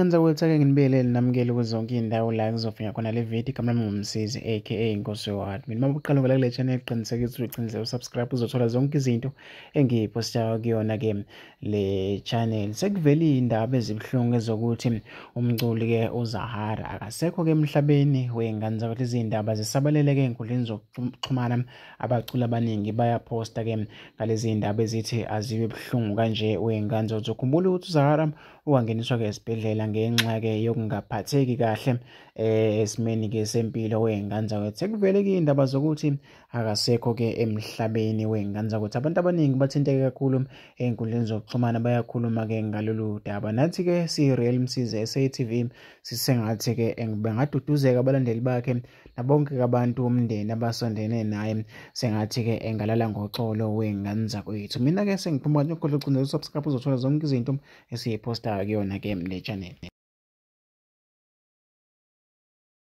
Wey'ngane zakwethu, ake nginibelele namukele kuzo zonke iy'ndawo la kuzofika khona le video. Igama lami nguMsizi aka Inkosi yo-Admin. Uma uqala ungena kule channel, qinisekisa ukuthi ucinze u-subscribe, uzothola zonke izinto engiy'phostayo kuyona-ke le channel. Sekuvele iy'ndaba ezibuhlungu ezokuthi umculi-ke uZahara akasekho-ke emhlabeni. Wey'ngane zakwethu, izindaba zisabalele-ke ey'nkundleni zokuxhumana, abaculi abaningi bayaphosta-ke ngalezi iy'ndaba ezithi azibe buhlungu kanje. Wey'ngane zakwethu, ukhumbule ukuthi uZahara wangeniswa-ke esibhedlela ngenxa-ke yokungaphatheki kahle esimeni-ke sempilo. Wey'ngane zakwethu, sekuvele-ke iy'ndaba zokuthi akasekho-ke emhlabeni. Wey'ngane zakwethu, abantu abaningi bathinteke kakhulu ey'nkundleni zokuxhumana, bayakhuluma-ke ngalolu daba. Nathi-ke siyi-Real Msizi SATV sisengathi-ke bengaduduzeka abalandeli bakhe nabonke abantu umndeni abasondene naye, sengathi-ke engalala ngoxolo. Wey'ngane zakwethu, mina-ke sengiphuma, ukhohlwa ucinze u-subscribe, uzothola zonke izinto esiyiphostayo kuyona-ke le channel.